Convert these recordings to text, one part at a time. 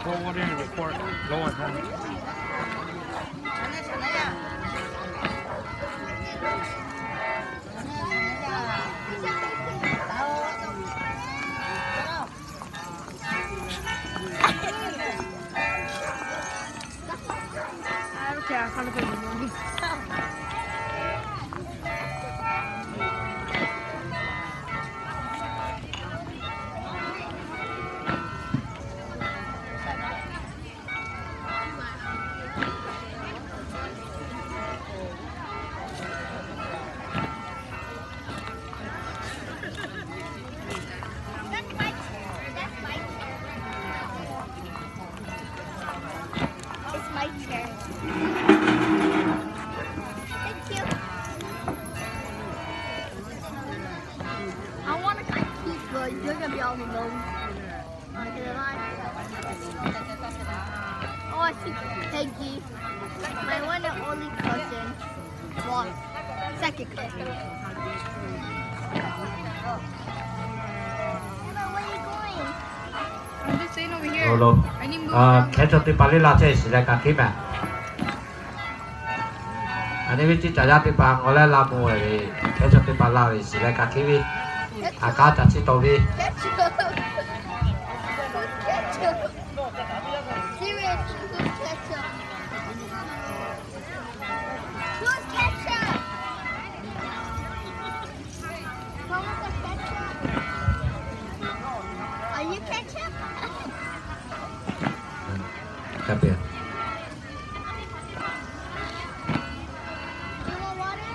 Go over there and record. Go on, home. It's my turn. Thank you. I want to keep, but you're gonna be all alone. Oh, I see Peggy, my one and only cousin. Well, second cousin. Emma, where are you going? I'm just staying over here. Lo lo. I need to move around. Hkehˉ chaw teˇ hpaˍ liˇ la chehˇ shiˍ leh ka hkiˉ mehˍ. A nyi ve ciˇ caˬ yaˇ teˇ hpaˍ ngaw leh la mvuh ve, hkehˉ chaw teˇ hpaˍ la ve shiˍ leh ka hkiˉ ve. A k'aˉ caˬ chi taw ve. Are you ketchup? Cà phê. You want water?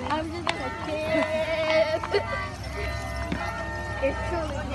I'm just a kid. It's truly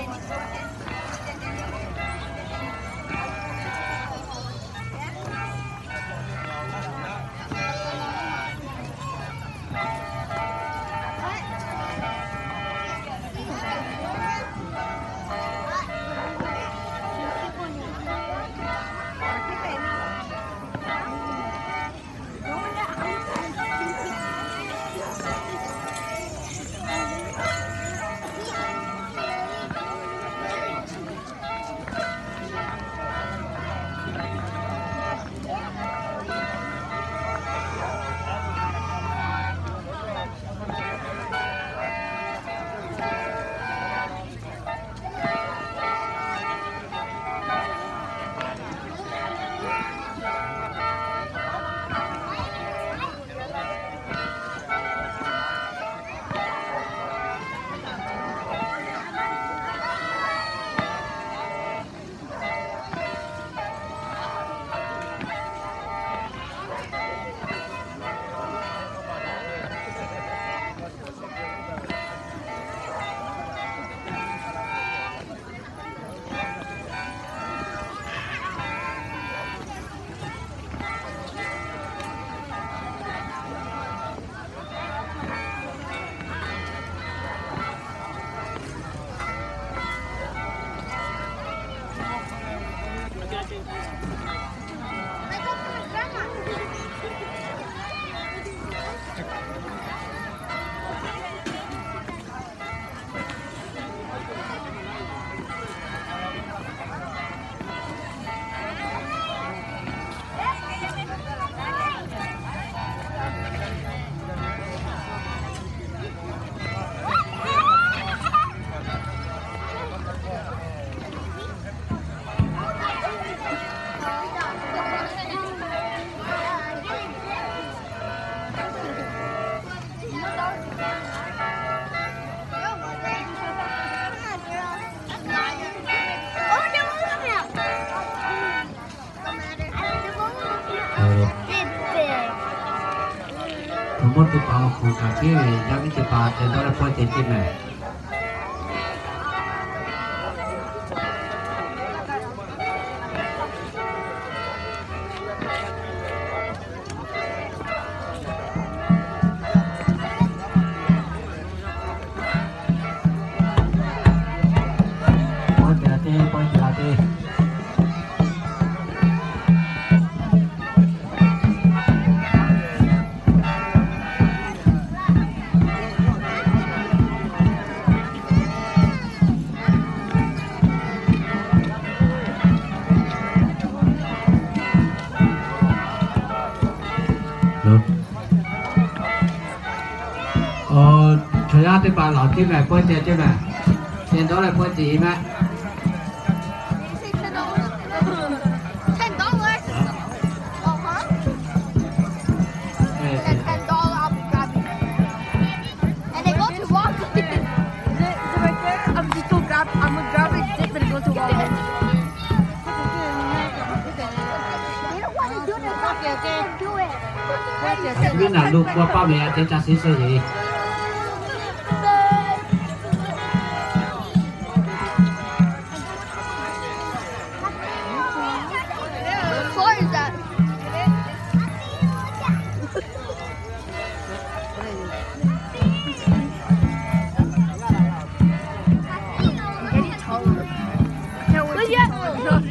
Mvuhˇ teˇ hpaˍ awˬ hk'aw kaꞈ kehˉ ve yaˇ miˇ teˇ hpaˍ ceh dawˇ leh pawehˇ ceh ceh mehˍ. Pawehˇ ceh la te, pawehˇ ceh la te. Chaw yaˇ teˇ hpaˍ laˬ ceh mehˍ, pawehˇ ceh ceh mehˍ. Ceh dawˇ leh pawehˇ ceh mehˍ. Ten dollars. Uh-huh. Ten, ten dollar, I'll be grabbing it. And they go to Walgreens. Is it, is it right there? I'm just gonna grab, I'm gonna grab it, zip, and go to Walgreens. They don't want to do this. Okay, okay. Do it. Viˉ naˬ lo k'oˆ paˇ ve a ceh ca shiˍ suh ve. What is that? I'm getting taller. I can't wait to be taller.